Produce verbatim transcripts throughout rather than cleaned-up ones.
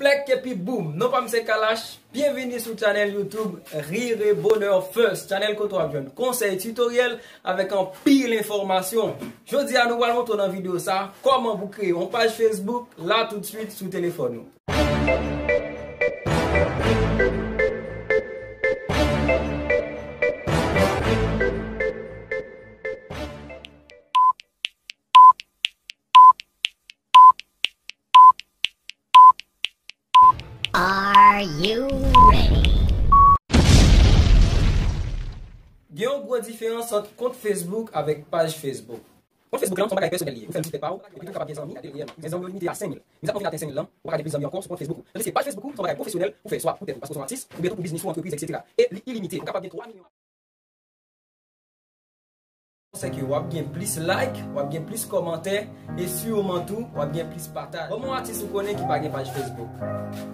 Tèk epi boum, non pa m se Kalash, byenvini sou channel YouTube Rire Bonheur First, channel kote w ap jwenn konsèy, tutoriel avèk anpil enfòmasyon. Jodi a nou pral montre w nan videyo sa kòman pou kreye yon paj Facebook la toutswit sou telefòn ou. Are you ready? Gen yon gwo diferans ant kont Facebook avèk paj Facebook. Kont Facebook lan se yon bagay pèsonèl li ye. Ou fè l sou tèt pa w, epi tou kapab gen zanmi, gade reyèlman. Gen zanmi yo limite a senk mil. Men sa k ap fè w gen a senk mil lan, ou pa ka gen plis zanmi ankò sou kont Facebook ou. Tandis ke paj Facebook ou se yon bagay pwofesyonèl ou fè swa pou tèt ou, paske w se yon atis, oubyen tou pou biznis ou, antrepriz, etsetera. E li ilimite, ou kapab gen twa milyon. Sèke w ap gen plis like, w ap gen plis kòmantè, e siman tou, w ap gen plis pataj. Ban m yon atis ou konnen ki pa gen paj Facebook.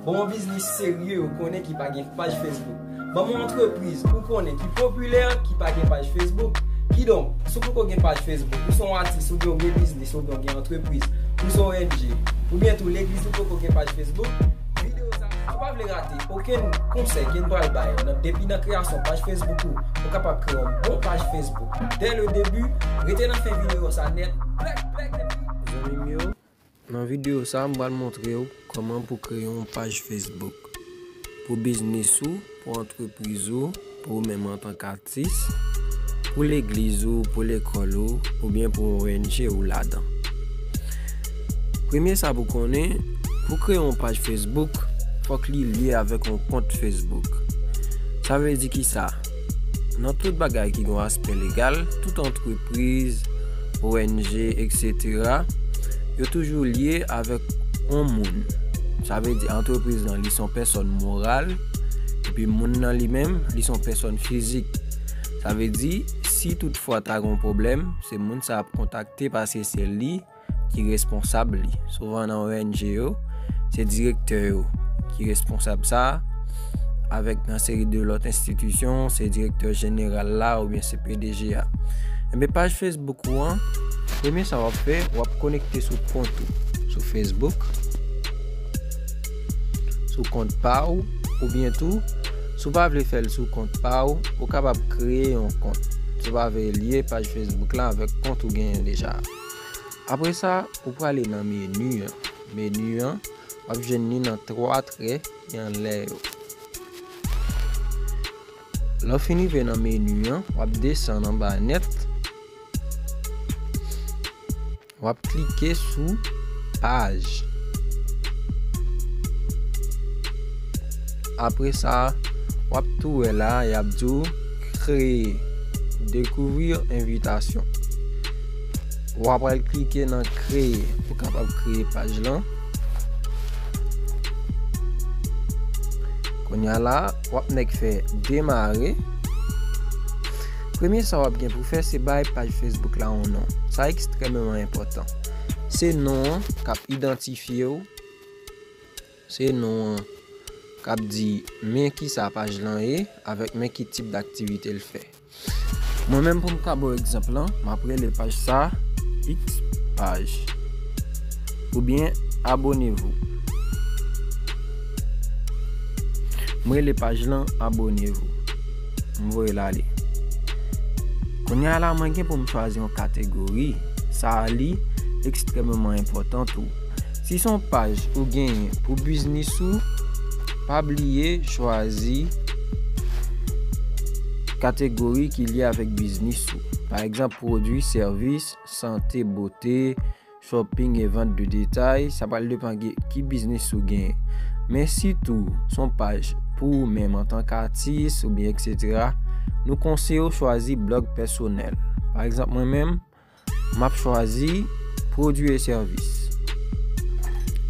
Ban m yon biznis serye ou konnen ki pa gen paj Facebook. Ban m yon antrepriz ou konnen ki popilè ki pa gen paj Facebook. Kidonk, si w poko gen paj Facebook, ou se yon atis oubyen w gen biznis oubyen w gen antrepriz, ou se yon O N G, oubyen tou legliz ou poko gen paj Facebook, videyo sa, si w pa vle rate okenn konsèy ke n pral bay nan, depi nan kreyasyon paj Facebook ou, pou w kapab kreye yon bon paj Facebook dès le début, rete nan fen videyo sa nèt, plèk, plèk, epi. Zanmi m yo, nan videyo sa, m pral montre w kòman pou kreye yon paj Facebook pou biznis ou, pou antrepriz ou, pou ou menm antanke atis, pou legliz ou, pou lekòl ou, oubyen pou O N G ou ladan. Premye sa pou konnen, pou kreye yon paj Facebook, fòk li lye avèk yon kont Facebook. Sa vle di kisa? Nan tout bagay ki gen yon aspè legal, tout antrepriz, O N G, etsetera, yo toujou lye avèk yon moun. Sa vle di antrepriz lan, li se yon pèsòn moral, epi moun nan li menm, li se yon pèsòn fizik. Sa vle di, si toutfwa ta gen yon pwoblèm, se moun sa ap kontakte paske se li ki responsab li. Souvan nan O N G yo, se direktè yo ki responsab sa, avèk nan seri de lòt enstitisyon, se direktè jeneral la oubyen se P D G a. Enben, paj Facebook ou an, premye sa w ap fè, w ap konekte sou kont ou sou Facebook, sou kont pa w, oubyen tou, si w pa vle fè l sou kont pa w, ou kapab kreye yon kont. Si w pa vle lye paj Facebook la avèk kont ou genyen deja. Apre sa, ou prale nan meni an. Meni an, w ap jwenn li nan twa trè ki anlè yo. Lè w fin rive nan meni an, w ap desann anba nèt. W ap klike sou paj. Apre sa, w ap tou wè la, y ap di w kreye, découvrir invitation. W ap al klike nan kreye pou w kapab kreye paj lan. Kounye a la, w ap nèk fè demare. Premye sa w ap gen pou fè, se bay paj Facebook la yon non. Sa ekstrèmeman enpòtan. Se non an k ap idantifye w. Se non an k ap di men kisa paj lan ye, avèk men ki tip daktivite l fè. Mwen menm, pou m ka ba w egzanp lan, m ap rele paj sa X paj oubyen Abonnez-vous. M rele paj lan Abonnez-vous. M voye l ale. Kounye a la, mwen gen pou m chwazi yon kategori. Sa a li ekstrèmeman enpòtan tou. Si se yon paj ou genyen pou biznis ou, pa bliye chwazi kategori ki lye avèk biznis ou. Pa egzanp, pwodui, sèvis, sante, bote, shopping e vente de détail, sa pral depann ki biznis ou genyen. Men sitou, se yon paj pou ou menm antanke atis oubyen etsetera, nou konseye w chwazi blòg pèsonèl. Pa egzanp, mwen menm, m ap chwazi pwodui e sèvis.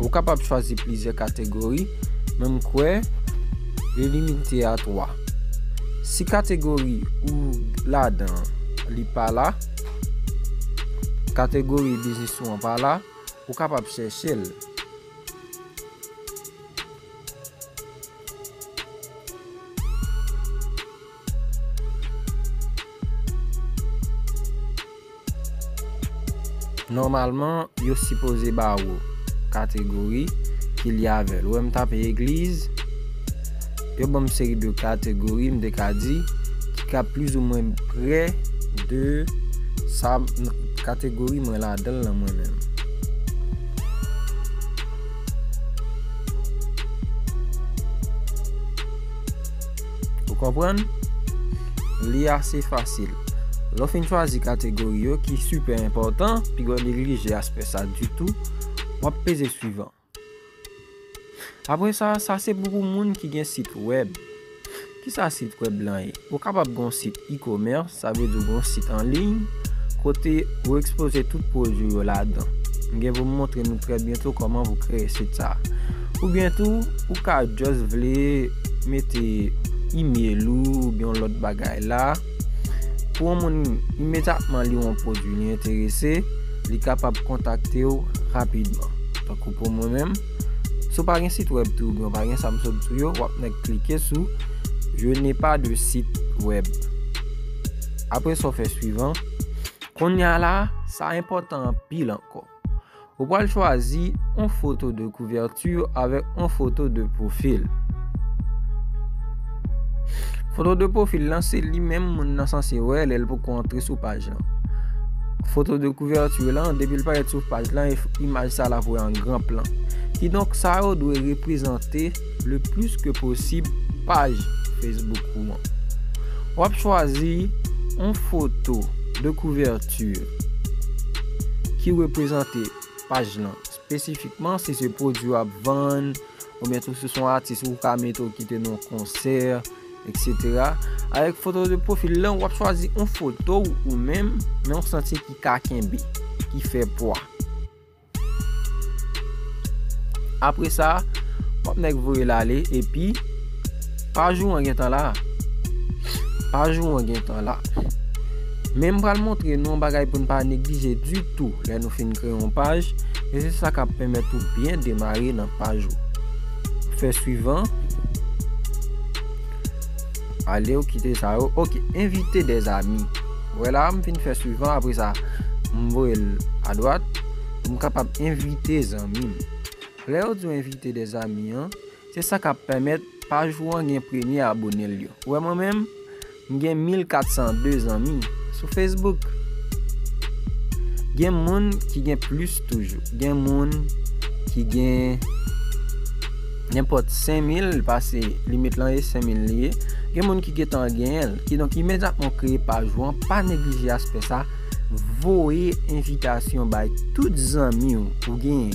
Ou kapab chwazi plizyè kategori, men m kwè li limite a twa. Si kategori ou ladan an, li pa la, kategori biznis ou an pa la, ou kapab chèche l. Nòmalman, yo sipoze ba ou kategori, ki lye avè l. Ou wè m tape egliz, yo ban m seri de kategori, m te ka di, ki ka plizoumwen prè de sa m, kategori mwen ladan l lan mwen menm. Ou konprann? Li ase fasil. Lè w fin chwazi kategori yo ki sipè enpòtan, pi gwo neglije aspè sa ditou, w ap peze swivan. Apre sa, sa se pou, pou moun ki gen sit wèb. Kisa sit wèb lan ye? Ou kapab gen yon sit e-commerce, sa vle di w gen yon sit an liy, kote ou ekspoze tout pwodui yo ladan. M gen pou m montre nou trè byento kòman pou kreye sit sa. Oubyen tou, ou ka just vle mete email ou oubyen yon lòt bagay la. Pou yon moun imedyatman li wè yon pwodui li enterese, li kapab kontakte w rapidman. Tankou pou mwen menm, si w pa gen sit wèb tou oubyen w pa gen sa m sot di w yo, w ap nèk klike sou "Je n'ai pas de site web". Apre sa, w fè swivan. Kounye a la, sa enpòtan anpil ankò. Ou pral chwazi yon foto de couverture avèk yon foto de profil. Foto de profil lan, se li menm moun nan sanse wè lè l poko antre sou paj lan. Foto de couverture lan, depi l parèt sou paj lan, e f-, imaj sa la pou wè an gran plan. Kidonk, sa yo dwe reprezante le plus que possible paj Facebook ou an. W ap chwazi yon foto de couverture ki reprezante paj lan espesifikman, si se pwodui w ap vann, oubyen tou si se yon atis ou ka mete w ki te nan yon konsè, etsetera. Avèk foto de pwofil lan, w ap chwazi yon foto w ou menm, nan yon santi ki ka kenbe, ki fè pwa. Apre sa, w ap nèk voye l ale, epi paj ou an gentan la. Paj ou an gentan la. Men m pral montre nou yon bagay pou n pa neglije ditou lè nou fin kreye yon paj, e se sa k ap pèmèt ou byen demare nan paj ou. Fè swivan. Ale, ou kite sa yo. Ok, envite dèzami. Vwala, m fin fè swivan, apre sa, m voye l adwat pou m kapab envite zanmi m. Lè yo di w envite dèzami an, se sa k ap pèmèt paj ou an gen premye abone l yo. Ou wè mwen menm, m gen mil kat san de zanmi sou Facebook. Gen moun ki gen plis toujou. Gen moun ki gen nenpòt senk mil, pase limit lan e senk mil li ye. Gen moun ki gentan genyen l. Kidonk, imedyatman w kreye paj ou an, pa neglije aspè sa. Voye envitasyon bay tout zanmi w ou genyen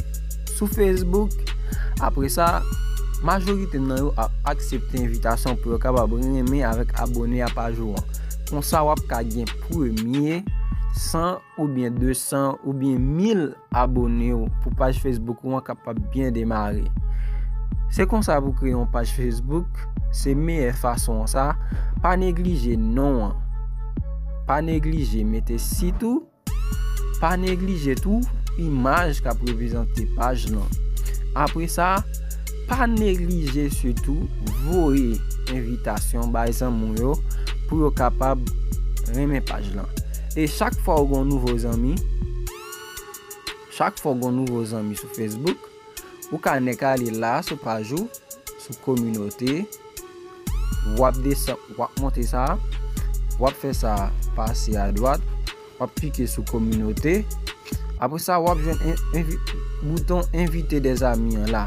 sou Facebook. Apre sa, majorite nan yo ap aksepte envitasyon pou yo kapab renmen avèk abone a paj ou an. Konsa, w ap ka gen premye san oubyen de san oubyen mil abone w pou paj Facebook ou an kapab byen demare. Se konsa pou kreye yon paj Facebook, se meyè fason an sa. Pa neglije non an. Pa neglije mete sit ou. Pa neglije tou imaj k ap reprezante paj lan. Apre sa, pa neglije sitou voye envitasyon bay zanmi w yo pou yo kapab renmen paj lan. E chak fwa w gen yon nouvo zanmi, chak fwa w gen yon nouvo zanmi sou Facebook, ou ka nèk ale la sou paj ou, sou kominote, w ap desann, w ap monte sa, w ap fè sa pase adwat, w ap klike sou kominote. Apre sa, w ap jwenn en-, envi-, bouton envite dèzami an la.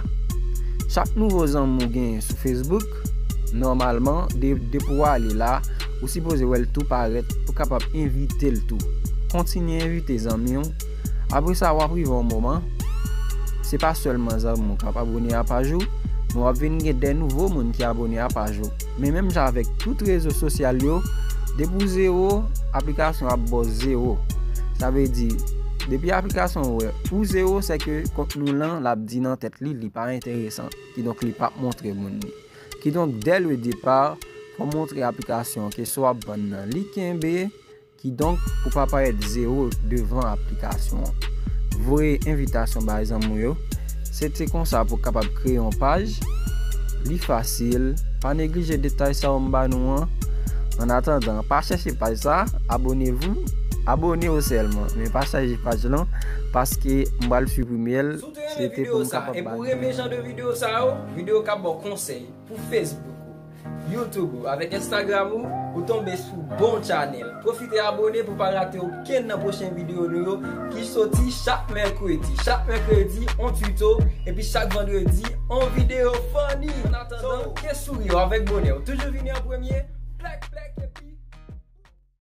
Chak nouvo zanmi w genyen sou Facebook, nòmalman, de-, depi w ale la, ou sipoze wè l tou parèt pou kapab envite l tou. Kontinye envite zanmi w. Apre sa, w ap rive yon moman, se pa sèlman zanmi w k ap abone a paj ou, men w ap vin gen de nouvo moun ki abone a paj ou. Men menm jan avèk tout rezo sosyal yo, depi w zewo, aplikasyon ap ba w zewo. Sa vle di, depi aplikasyon wè ou zewo, sèke kontni w lan, l ap di nan tèt li, li pa enteresan. Kidonk, li p ap montre moun li. Kidonk, dès le départ, fò w montre aplikasyon ke sa w ap vann nan, li kenbe, kidonk, pou pa parèt zewo devan aplikasyon an. Voye envitasyon bay zanmi w yo. Se te konsa pou w kapab kreye yon paj. Li fasil. Pa neglije detay sa yo m ba nou an. Annatandan, pa chèche paj sa, abonnez-vous, Abone w sèlman, men pa chaje paj lan, paske m pral siprime l. Si w te renmen videyo sa, epi w renmen jan de videyo sa yo, videyo k ap ba w konsèy pou Facebook ou, YouTube ou, avèk Instagram ou, ou tonbe sou bon channel. Pwofite abone pou pa rate okenn nan pwochen videyo nou yo ki soti chak mèkredi. Chak mèkredi, on tuto, epi chak vandredi, on videyo funny. An atandan, ke souri w avèk bonè w toujou vini an premye.